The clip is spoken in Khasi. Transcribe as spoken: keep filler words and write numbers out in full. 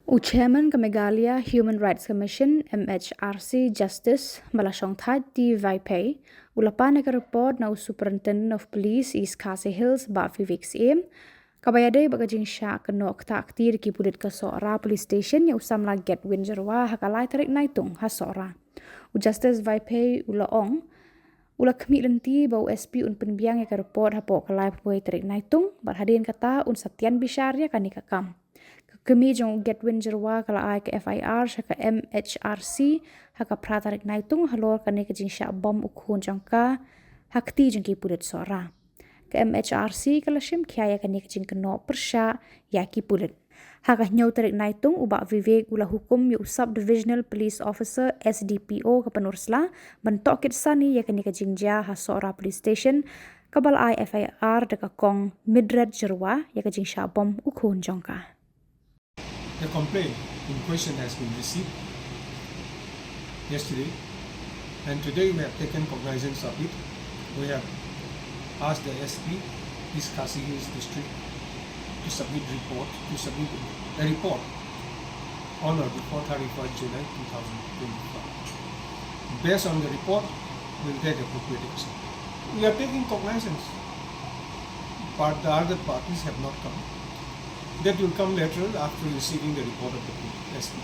U Chairman ka Meghalaya Human Rights Commission, M H R C, Justice Balashongthait D Vaiphei, u la pan ïa ka report na u Superintendent of Police East Khasi Hills, Bah Vivek Syiem, kaba ïadei bad ka jingshah kynnoh ktah kti da ki pulit ka Sohra Police Station ïa u samla Gedwin Jyrwa ha ka lai tarik Naitung ha Sohra. U Justice Vaiphei u la ong, u la khmih lynti ba u S P un pynbiang ïa ka report hapoh ka laiphew tarik Naitung, bad hadien kata un sa tian bishar ïa kane ka kam. Ka kmie jong u Gedwin Jyrwa ka la ai ka F I R sha ka M H R C ha ka phra tarik Naitung halor kane ka jingshah bom u khun jong ka ha kti jong ki pulit Sohra. Ka M H R C ka la shim khia ïa kane ka jingkynnoh pyrshah ïa ki pulit. Ha ka hynñiew tarik Naitung, u Bah Vivek u la hukum ïa u Sub Divisional Police Officer, S D P O, ka Pynursla ban tohkit sani ïa kane ka jingjia ha Sohra Police Station, kaba la ai F I R da ka kong Midred Jyrwa ïa ka jingshah bom u khun jong ka. The complaint in question has been received yesterday, and today we have taken cognizance of it. We have asked the S P, East Khasi Hills District, to submit report, to submit a report on or before thirty-first July two thousand twenty-five. Based on the report, we'll take appropriate action. We are taking cognizance, but the other parties have not come. That will come later after receiving the report of the S P.